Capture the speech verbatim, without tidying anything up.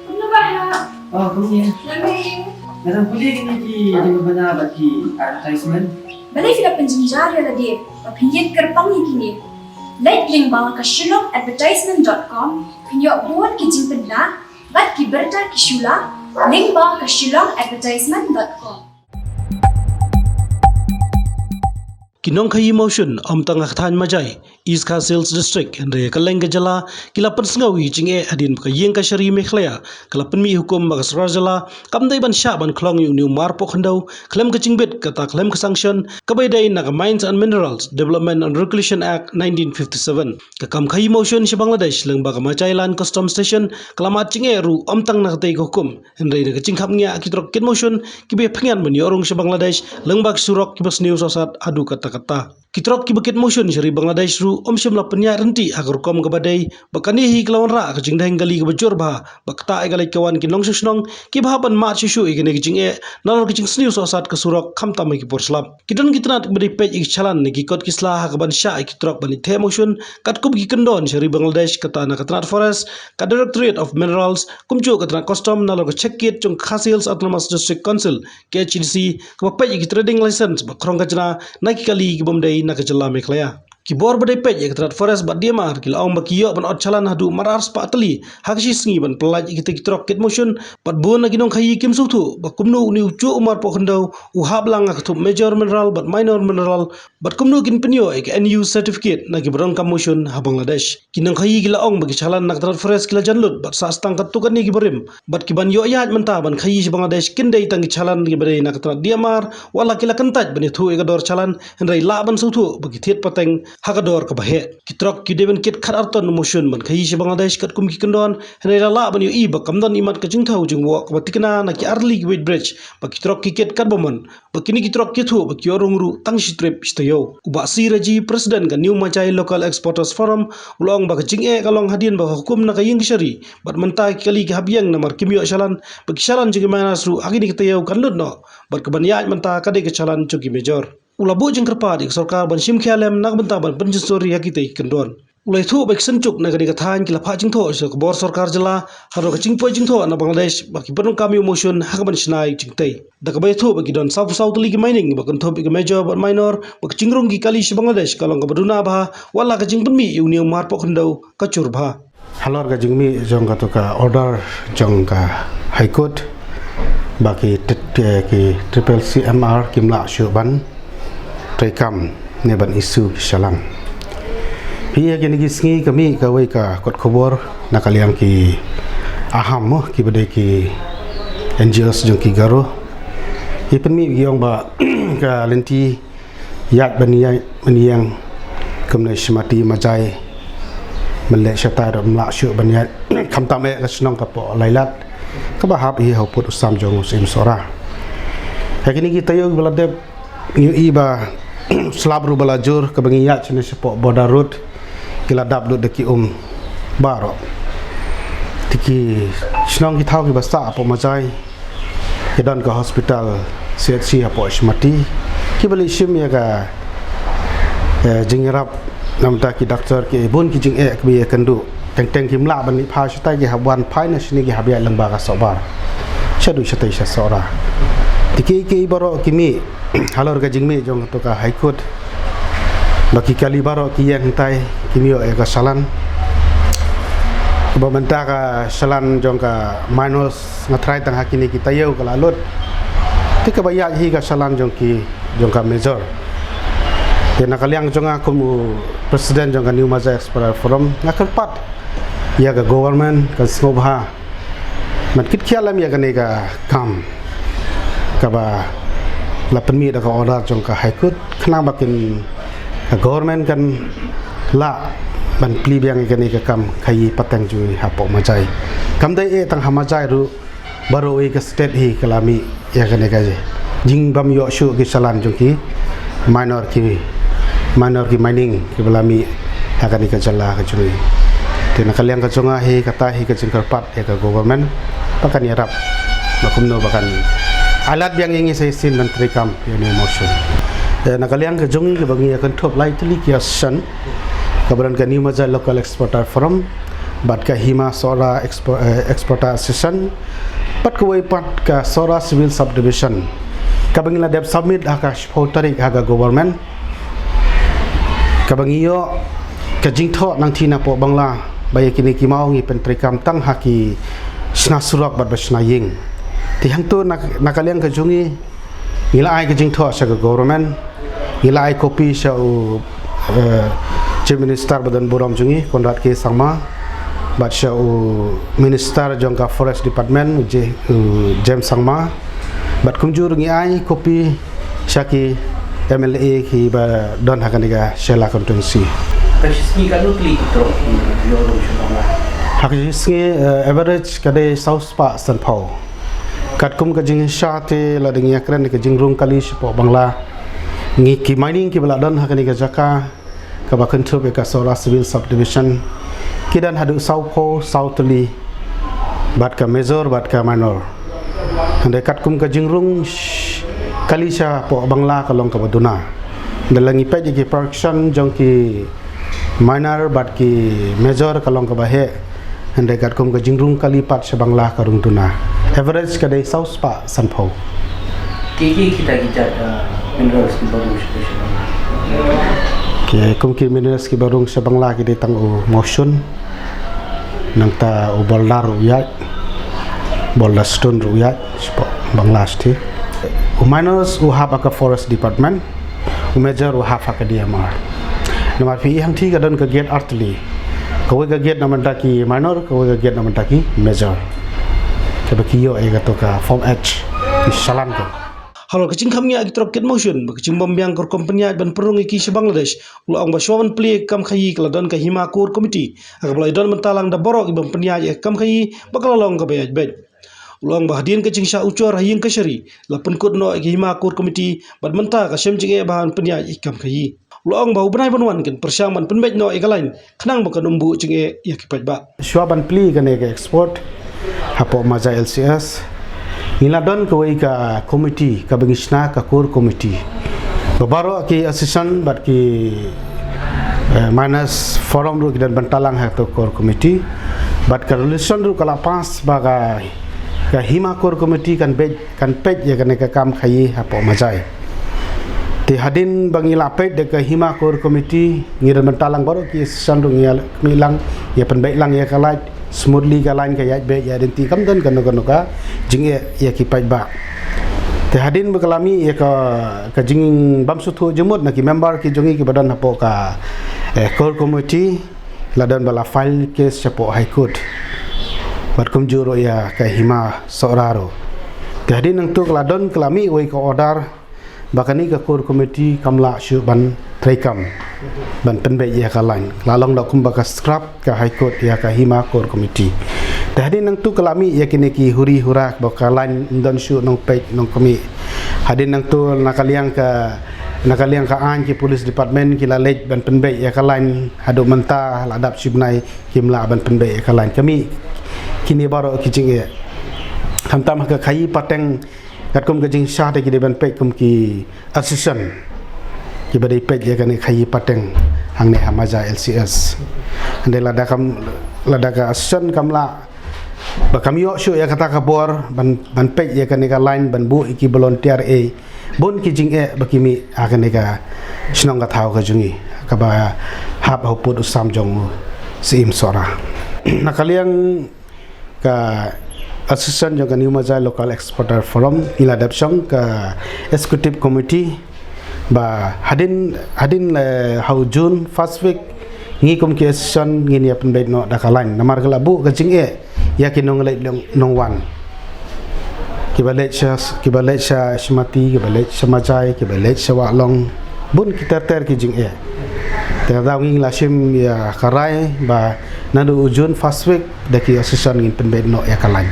Kumno ba ha? Oh, kumne. Nga dang pule kine ki jingpynbna bad ki advertisement. Balei phi la pynjynjar ïa lade ba phin ïeng kyrpang ïa kine? Leit lyngba ka shillong advertisement dot com, phin ïoh bun ki jingpynbna bad ki bynta ki shu la, lyngba ka shillong advertisement dot com. Ki nongkhaïi mawshun ym tang ha ka thaiñ Majai, East Khasi Hills District, hynrei ha kylleng ka jylla ki la pynsngew ïa ki jingeh hadien ba ka ïing kashari Meghalaya ka la pynmih hukum ba ka sorkar jylla kam dei ban shah ban khlong ïa une u mar poh khyndew khlem ka jingbit, kata khlem ka sanction, kaba ïadei na ka Mines and Minerals Development and Regulation Act nineteen fifty-seven. Ka kam khaïi mawshun sha Bangladesh lyngba ka Majai Land Custom Station ka la mad jingeh ruh ym tang na katei ka hukum, hynrei na ka jingkhapngiah ki trok kit mawshun kiba ïapynïaid ban ïoh rung sha Bangladesh lyngba ki surok kiba sniew sawsat haduh katta katta. Ki trok kiba kit mawshun sha ri Bangladesh ruh ym shym la pynïaid ryntih ha ka rukom kaba dei, ba kane hi ka la wanrah ka jingdheng kali kaba jur bha, ba ktah ïa ka leit ka wan ki nongshong shnong kiba hap ban mad shuh shuh ïa kane ka jingeh nalor ka jingsniew sawsat ka surok, khamtam ha ki por slap. Ki don ki tnat kiba dei peit ïa ki challan na ki kot ki sla ha kaban shah ïa ki trok ban leit theh mawshun katkum ki kyndon sha ri Bangladesh, kata na ka tnat Forest, ka Directorate of Minerals, kumjuh ka tnat Custom nalor ka check gate jong ka Khasi Hills Autonomous District Council, K H A D C, kaba peit ïa ki trading license ba khrong khajna na ki kali ki bym dei na ka jylla Meghalaya. Ki bor ba dei peit ïa ka tnat Forest bad D M R ki la ong ba ki ïoh ban ot challan haduh mar arspah tylli ha ka shi sngi ban pyllait ïa kita ki trok kit mawshun, bad bun na ki nongkhaïi kim sngewthuh ba kumno une u juh u mar poh khyndew u hap lang ha ka thup major mineral bad minor mineral, bad kumno kin pynïoh ïa ka N U certificate na kiba donkam mawshun ha Bangladesh. Ki nongkhaïi ki la ong ba ki challan na ka tnat Forest ki la jan lut bad sah tang katto katne ki barim, bad ki ban ïoh ïaid mynta ban khaïi sha Bangladesh kin dei tang ki challan kiba dei na ka tnat D M R, wat la ki la kyntait ban ïathuh ïa ka dor challan, hynrei lah ban sngewthuh ba ki thied pateng ha ka dor kaba heh. Ki trok ki dei ban kit khatar ton mawshun ban khaïi sha Bangladesh katkum ki kyndon, hynrei la lah ban ïohi ba kam don imat ka jingthaw jingwoh kaba tikna na ki ar tylli ki weighbridge ba ki trok ki kit katba mon, ba kine ki trok ki ïathuh ba ki ïoh rung ruh tang shi trip shi taïew. U Bah C Raji, President ka New Majai Local Exporters Forum, u la ong ba ka jingeh ka long hadien ba ka hukum na ka ïing kashari bad mynta ki kali ki hap ïeng namar kim ïoh challan, ba ki challan jong ki miners ruh ha kine ki taïew kan lut noh, bad kaban ïaid mynta ka dei ka challan jong ki major. U la buh jingkyrpad ïa ka sorkar ban shim khia lem na ka bynta ban pynjynjar ïa kita ki kyndon. U la ïathuh ba ki synjuk na kane ka thaiñ ki la phah jingthoh sha ka bor sorkar jylla halor ka jingpoi jingthoh na Bangladesh ba ki pyndonkam ïa u mawshun ha kaban shna ïa ka jingtei. Da kaba ïathuh ba ki don sawphew saw tylli ki mining ba kynthup ïa ki major bad minor, ba ka jingrung ki kali sha Bangladesh ka long kaba duna bha, wat la ka jingpynmih ïa une u mar poh khyndew ka jur bha. Halor ka jingmih jong kato ka order jong ka High Court ba ki tit-, eh, ki triple C M R kim lah shuh ban treikam ne ban issue ki challan. Phi ïa kine ki sngi ka mih kawei ka kot khubor na ka liang ki AHAM mo, kiba dei ki N G Os jong ki Garo. Ki pynmih ki ong ba ka lynti ïaid ban ïaid ban ïeng kumne Shimati Majai, ban leh shatai ruh ym lah shuh ban ïaid, khamtam eh ka shnong ka Pohlailad kaba hap hi ha u pud u sam jong u Syiem Sohra. Ha kine ki taïew ba la dep ngi ïohi ba slap ruh ba la jur kaba ngi ïaid shane shapoh border road ki la dap lut da ki um baroh. Te ki shnong ki thaw kiba sah hapoh Majai, ki don ka hospital C H C hapoh Shimati, kiba leit shim ïa ka, eh, jingïarap na bynta ki doctor, ki bun ki jingeh kiba ïakynduh. Teng teng kim lah ban leit phai shatai, ki hap wan phai na shane, ki hap ïaid lyngba ka Sohbar shaduh shatei sha Sohra. Te kiei kiei baroh ki mih halor ka jingmih jong kato ka High Court ba ki kali baroh ki ïeng hangtai kim ïoh ïa ka challan. Kaba mynta ka challan jong ka minors nga tharai tang ha kine ki taïew ka la lut. Te kaba ïaid hi ka challan jong ki, jong ka major. Te na ka liang jong nga kum u president jong ka New Majai Exporter Forum, nga kyrpad ïa ka government kan sngewbha ban kit khia lem ïa kane ka kam kaba la pynmih da ka order jong ka High Court, khnang ba kin, ka government kan lah ban plie biang ïa kane ka kam khaïi pateng jong ngi hapoh Majai. Kam dei eh tang ha Majai ruh, baroh kawei ka state hi ka la mih ïa kane ka jingbym ïoh shuh ki challan jong ki minor, ki minor ki mining kiba la mih ha kane ka jylla ka jong ngi. Te na ka liang ka jong nga hi, kata hi ka jingkyrpad ïa ka government ba kan ïarap, ba kumno ba kan ailad biang ïa ngi sa shisien ban treikam ïa une u mawshun. Te na ka liang ka jong ngi kaba ngi ïa kynthup lai tylli ki association, kaba don ka New Majai Local Exporter Forum, bad ka Hima Sohra Expo-, eh, Exporter Association, bad kawei pat ka Sohra Civil Subdivision, kaba ngi la dep submit ha ka shiphew tarik ha ka government, kaba ngi ïoh ka jingthoh nangthie napoh Bangla ba ïa kine ki maw ngi pyntreikam tang ha ki shna surok bad ba shna ïing. Te hangto na, na ka liang ka jong ngi, ngi la ai ka jingthoh sha ka government, ngi la ai copy sha u, eh, Chief Minister ba don burom jong ngi, Conrad K Sangma, bad sha u Minister jong ka Forest Department, u J-, u James Sangma, bad kumjuh ruh ngi ai copy sha ki M L A kiba don ha kane ka Shella constituency. Ka shi sngi katno tylli ki trok ki ïoh rung sha Bangla? Ha ka shi sngi, eh, average ka dei saw spah sanphew. Katkum ka jingshah te lada ngi ïakren ka jingrung kali shapoh Bangla, ngi ki mining kiba la don ha kane ka jaka kaba kynthup ïa ka Sohra Civil Subdivision, ki don haduh sawphew saw tylli, bad ka major bad ka minor. Hynrei katkum ka jingrung sh-, kali shapoh Bangla ka long kaba duna. Lada ngi peit ïa ki production jong ki minor bad ki major ka long kaba heh. Hynrei katkum ka jingrung kali pat sha Bangla ka rung duna. Average ka dei saw spah sanphew. Ki, ki, kita ki jait, uh, minerals kiba rung sha, sha Bangla? Ki, kum ki minerals kiba rung sha Bangla ki dei tang u mawshun, nangta u boulder ruh ïaid, boulder stone ruh ïaid shapoh Bangla shatei. U minors u hap ha ka Forest Department, u major u hap ha ka D M R. Namar phi i hangtei ka don ka gate artylli. Kawei ka gate na bynta ki minor, kawei ka gate na bynta ki major. Kaba ki ïoh ïa kato ka form H, ki shalan ka. Halor ka jingkham ngiah ki trok kit mawshun ba ka jingbym biang ka rukom pynïaid ban pynrung ïa ki sha Bangladesh, u la ong ba shuwa ban plie ïa ka kam khaïi ka la don ka Hima Core Committee, ha kaba la ïadon bynta lang da baroh ki bym pynïaid ïa ka kam khaïi ba ka la long kaba ïaid beit. U la ong ba hadien ka jingshah ujor ha ïing kashari, la pynkut noh ïa ka Hima Core Committee, bad mynta ka shem jingeh ba ban pynïaid ïa ka kam khaïi. U la ong ba u bnai ban wan kin pyrshang ban pynbeit noh ïa ka lain, khnang ba kan ym buh jingeh ïa ki paidbah. Shuwa ban plie kane ka export hapoh Majai L C S, ngi la don kawei ka committee kaba ngi shna ka Core Committee. Ba baroh ki association bad ki, eh, miners forum ruh ki don bynta lang ha kato Core Committee. Bad ka resolution ruh ka la pass ba ka, ka Hima Core Committee kan beit, kan peit ïa kane ka kam khaïi hapoh Majai. Te hadien ba ngi la peit da ka Hima Core Committee, ngi don bynta lang baroh ki association ruh ngi ïa khmih lang, ïa pynbeit lang ïa ka lain, smoothly ka lain ka ïaid beit ïaid ryntih, kam don kano kano ka jingeh ïa ki paidbah. Te hadien ba ka la mih ïa ka, ka jingbymsngewthuh jingmut na ki member ki jong ngi kiba don hapoh ka, eh, Core Committee, la don ba la file case shapoh High Court. Bad kumjuh ruh ïa ka Hima Sohra ruh. Te hadien nangta ka la don, ka la mih wei ka order ba kane ka Core Committee kam lah shuh ban treikam, ban pynbeit ïa ka lain. Ka la long da kumba ka scrap ka High Court ïa ka Hima Core Committee. Te hadien nangta ka la mih ïa kine ki huri hura ba ka lain ym don shuh nongpeit nongkhmih. Hadien nangta na ka liang ka, na ka liang ka aiñ ki police department ki la leit ban pynbeit ïa ka lain, haduh mynta la dap shi bnai kim lah ban pynbeit ïa ka lain. Ka mih kine baroh ki jingeh. Khamtam ha ka khaïi pateng, katkum ka jingshah te ki dei ban peit kum ki association kiba dei peit ïa kane ka khaïi pateng hangne ha Majai L C S. Hynrei lada kam, lada ka association kam lah, ba kam ïoh shuh ïa kata ka bor ban, ban peit ïa kane ka lain, ban buh ïa ki volunteer, eh, bun ki jingeh ba ki mih ha kane ka shnong ka thaw ka jong ngi, kaba hap ha u pud u sam jong u Syiem Sohra. Na ka liang ka association jong ka New Majai Local Exporter Forum, ngi la dep shong ka executive committee, ba hadien, hadien, eh, ha u June first week, ngi kum ki association ngin ïa pynbeit noh da ka lain. Namar ka la buh ka jingeh ïa ki nongleit nong, nongwan. Kiba leit sha, kiba leit sha Shimati, kiba leit sha Majai, kiba leit sha Wahlong. Bun ki ter ter ki jingeh. Te da ngi la shim ïa ka rai ba naduh u June first week da ki association ngin pynbeit noh ïa ka lain.